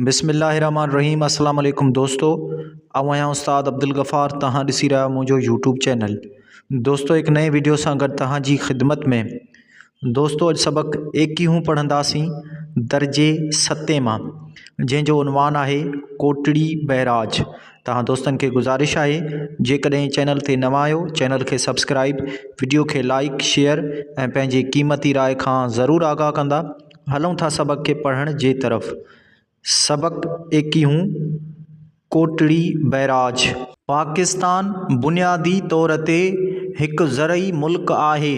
بسم الله الرحمن الرحيم السلام عليڪم دوستو آئون آهيان استاد عبدالغفار توهان ڏسي رهيا آهيو منهنجو يوٽيوب چينل دوستو هڪ نئين ويڊيو سان گڏ توهان جي خدمت ۾ دوستو اڄ سبق ايڪيهون پڙهنداسين درجي ستين مان جنهن جو عنوان آهي ڪوٽڙي بئراج توهان دوستن کي گذارش آهي جيڪڏهن چينل تي نوان آهيو چينل کي سبسڪرائب ويڊيو کي لائڪ شيئر ۽ پنهنجي قيمتي راء کان ضرور آگاهه ڪندا هلون ٿا سبق کي پڙهڻ جي طرف. سبق ايڪيهون، ڪوٽڙي بئراج. پاڪستان بنيادي طور تي هڪ زرعي ملڪ آهي،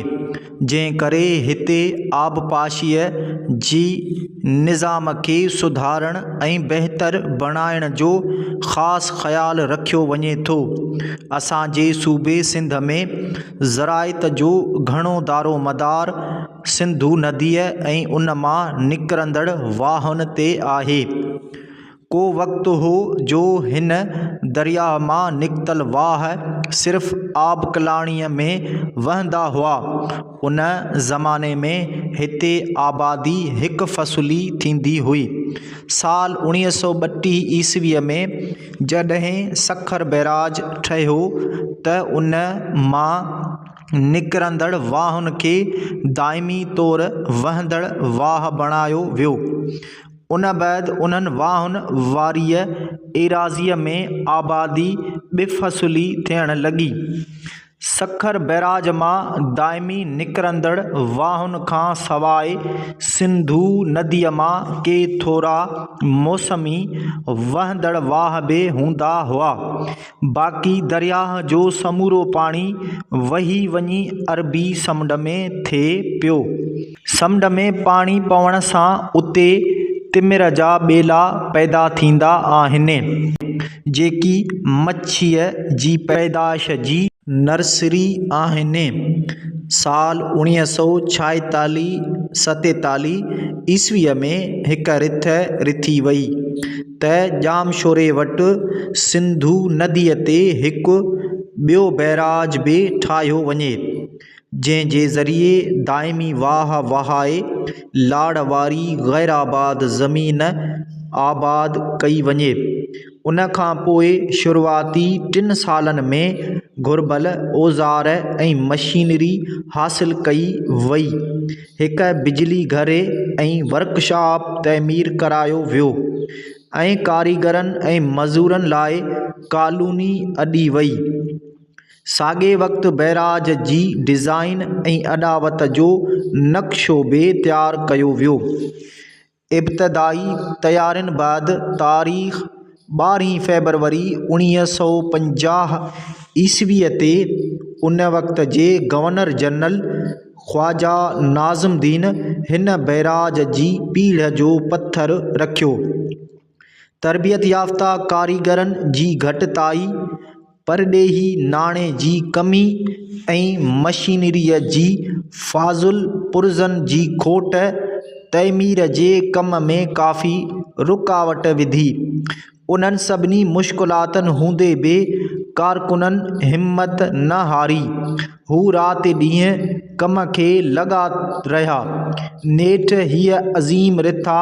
جنهن ڪري هتي آبپاشيء جي نظام کي سڌارڻ ۽ بهتر بڻائڻ جو خاص خيال رکيو وڃي ٿو. اسان جي صوبي سنڌ ۾ زراعت جو گهڻو دارومدار سنڌو نديء ۽ ان مان نڪرندڙ واهن تي آهي. ڪو وقت هو جو هن درياهه مان نڪتل واهه صرف آبڪلاڻيء ۾ وهندا هئا. ان زماني ۾ هتي آبادي هڪ فصلي ٿيندي هئي. سال 1932 عيسويء ۾ جڏهن سکر بئراج ٺهيو ته ان مان نڪرندڙ واهن کي دائمي طور وهندڙ واهه بڻايو ويو. ان بعد انهن واهن واريء ايراضيء ۾ آبادي ٻه-فصلي ٿيڻ لڳي. سکر بئراج مان دائمي نڪرندڙ واهن کان سواء سنڌو نديء مان ڪي ٿورا موسمي وهندڙ واهه به هوندا هئا. باقي درياهه جو سمورو پاڻي وهي وڃي عربي سمنڊ ۾ ٿئي پيو. سمنڊ ۾ پاڻي پوڻ سان اتي تمر جا ٻيلا پيدا ٿيندا آهن، جيڪي مڇيء جي پيدائش جي. نرسري آهن. سال اوڻيهه سئو ڇائيتاليهه ستيتاليهه عيسويء ۾ هڪ رٿ رٿي وئي ته ڄامشوري وٽ سنڌو نديء تي هڪ ٻيو بئراج به ٺاهيو وڃي، جنهن جي ذريعي دائمي واهه وهائي لاڙ واري غيرآباد زمين آباد ڪئي وڃي. ان کان پوء شروعاتي ٽن سالن ۾ گهربل اوزار ۽ مشينري حاصل ڪئي وئي. هڪ بجلي گهر ۽ ورڪشاپ تعمير ڪرايو ويو ۽ ڪاريگرن ۽ مزورن لاء ڪالوني اڏي وئي. ساڳئي وقت بئراج جي ڊزائين ۽ اڏاوت جو نقشو به تيار ڪيو ويو. ابتدائي تيارين بعد تاريخ ٻارهين فيبروري 1950 عيسويء تي ان وقت جي گورنر جنرل خواجه ناظم الدين هن بئراج جي پيڙهه جو پٿر رکيو. تربيت يافته ڪاريگرن جي گهٽتائي، پرڏيهي ناڻي جي ڪمي ۽ مشينريء جي فاضل پرزن جي کوٽ تعمير جي ڪم ۾ ڪافي رڪاوٽ وڌي. انهن سڀني مشڪلاتن هوندي به ڪارڪنن همت نه هاري. هو رات ڏينهن ڪم کي لڳا رهيا. نيٺ هيء عظيم رٿا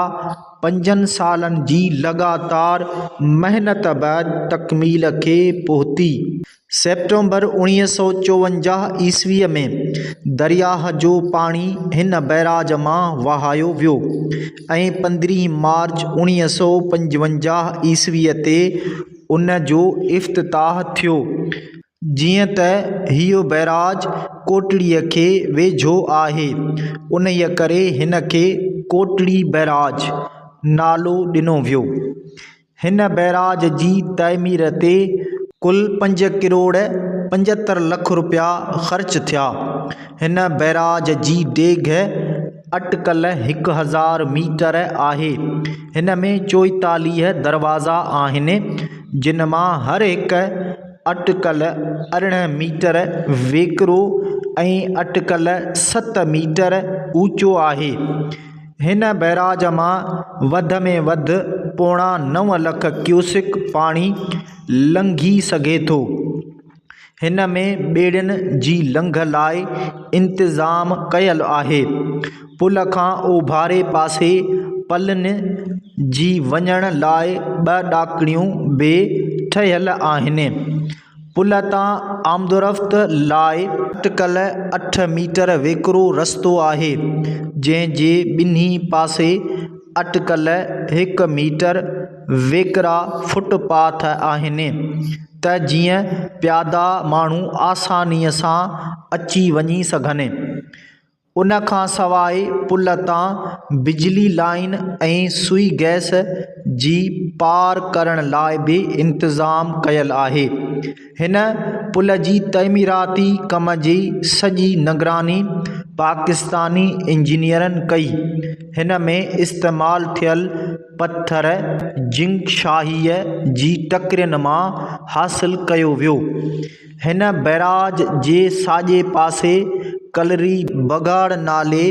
پنجن سالن جي لڳاتار محنت بعد تڪميل کي پهتي. سيپٽمبر 1954 عيسويء ۾ درياهه جو پاڻي هن بئراج مان وهايو ويو ۽ پندرهين مارچ 1955 عيسويء تي ان جو افتتاح ٿيو. جيئن ته هيء بئراج ڪوٽڙيء کي ويجهو آهي، انهيء ڪري هن کي ڪوٽڙي بئراج نالو ڏنو ويو. هن بئراج جي تعمير تي ڪل پنج ڪروڙ 75 لک رپيا خرچ ٿيا. هن بئراج جي ڊيگهه اٽڪل 1000 ميٽر آهي. هن ۾ 44 دروازا آهن، جن مان هر هڪ اٽڪل 18 ميٽر ويڪرو ۽ اٽڪل ست ميٽر اوچو آهي. هن بئراج مان وڌ ۾ وڌ پوڻا نو لک ڪيوسڪ پاڻي لنگهي سگهي ٿو. هن ۾ ٻيڙين جي لنگهه لاء انتظام ڪيل آهي. پل کان اوڀاري پاسي پلن جي وڃڻ لاء ٻه ڏاڪڻيون به ٺهيل آهن. پل تان آمدورفت لاء اٽڪل اٺ ميٽر ويڪرو رستو آهي، جنهن جي ٻنهي پاسي اٽڪل هڪ ميٽر ويڪرا فٽ پاٿ آهن ته جيئن پيادا ماڻهو آسانيء سان اچي وڃي سگهن. ان کان سواء پل تان بجلي لائين ۽ سوئي گئس جي پار ڪرڻ لاء به انتظام ڪيل آهي. هن پل جي تعميراتي ڪم جي سڄي نگراني پاڪستاني انجنيئرن ڪئي. هن ۾ استعمال ٿيل پٿر جنگشاهيء جي ٽڪرين مان حاصل ڪيو ويو. هن بئراج جي ساڄي پاسي ڪلري بگهاڙ نالي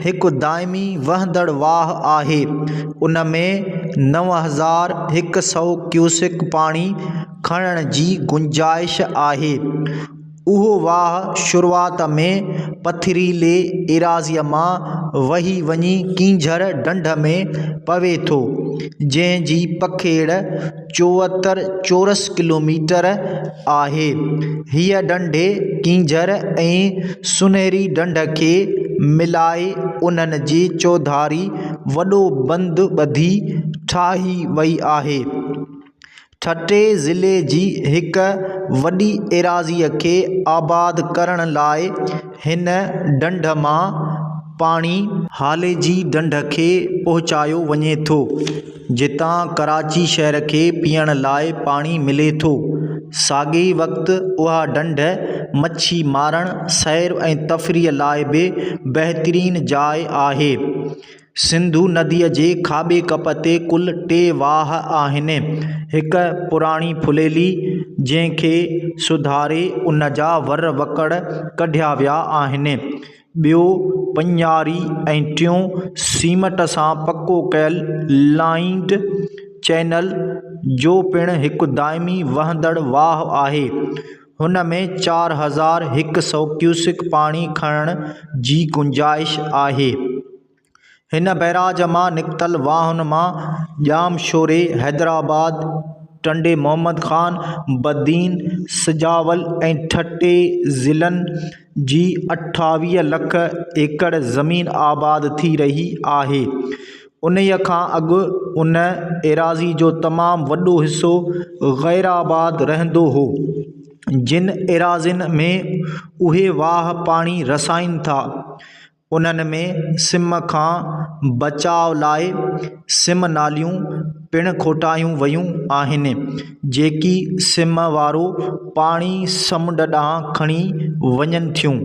هڪ دائمي وهندڙ واهه آهي. ان ۾ 9100 ڪيوسڪ پاڻي کڻڻ جي گنجائش آهي. اهو واهه شروعات ۾ پٿريلي ايراضيء مان وهي وڃي ڪينجهر ڍنڍ ۾ پوي ٿو، جنهن جي پکيڙ 74 چورس ڪلوميٽر آهي. هيء ڍنڍ ڪينجهر ۽ سنهري ڍنڍ کي ملائي انهن جي چوڌاري وڏو بند ٻڌي ٺاهي وئي آهي. ٺٽي ضلعي جي هڪ وڏي ايراضيء کي آباد ڪرڻ لاء هن ڍنڍ مان پاڻي هاليجي ڍنڍ کي پهچايو وڃي ٿو، جتان ڪراچي شهر کي پيئڻ لاء پاڻي ملي ٿو. ساڳئي وقت اها ڍنڍ مڇي مارڻ، سير ۽ تفريح لاء به بهترين جاء آهي. سنڌو نديء جي کاٻي ڪپ تي ڪل ٽي واهه آهن. هڪ پراڻي ڦليلي، جنهن کي سڌاري ان جا ور وڪڙ ڪڍيا ويا آهن. ٻيو پڃاري ۽ ٽيون سيمٽ سان پڪو ڪيل لائينڊ چينل، جو پڻ هڪ دائمي وهندڙ واهه آهي. هن ۾ 4100 ڪيوسڪ پاڻي کڻڻ جي گنجائش آهي. هن بئراج مان نڪتل واهن مان ڄامشوري، حيدرآباد، ٽنڊي محمد خان، بدين، سجاول ۽ ٺٽي ضلعن جي 28 لک ايڪڙ زمين آباد ٿي رهي آهي. انهيء کان اڳ ان ايراضي جو تمام وڏو حصو غيرآباد رهندو هو. جن ايراضين ۾ اهي واهه پاڻي رسائين ٿا، انهن ۾ سم کان بچاء لاء سم ناليون پڻ کوٽايون ويون آهن، جيڪي سم وارو پاڻي سمنڊ ڏانهن کڻي وڃن ٿيون.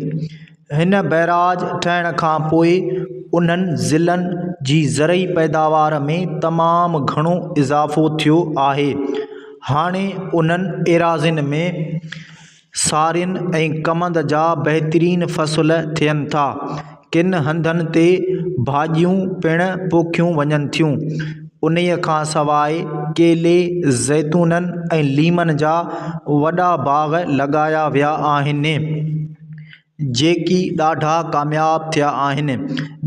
هن بئراج ٺهڻ کان پوء انهن ضلعن جي زرعي پيداوار ۾ تمام گهڻو اضافو ٿيو آهي. هاڻي انهن ايراضين ۾ سارين ۽ ڪمند جا بهترين فصل ٿين ٿا. ڪن هنڌن تي ڀاڄيون پڻ پوکيون وڃن ٿيون. انهيء کان سواء ڪيلي، زيتونن ۽ ليمن جا وڏا باغ لڳايا ويا آهن. جيڪي ڏاڍا ڪامياب ٿيا آهن.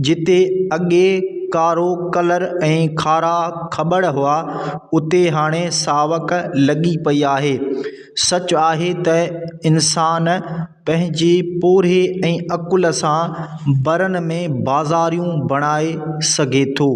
جتي اڳي ڪارو ڪلر ۽ کارا کٻڙ هئا، اتي هاڻي ساوڪ لڳي پئي آهي. سچ آهي ته انسان پنهنجي پورهيي ۽ عقل سان برن ۾ بازاريون بڻائي سگهي ٿو.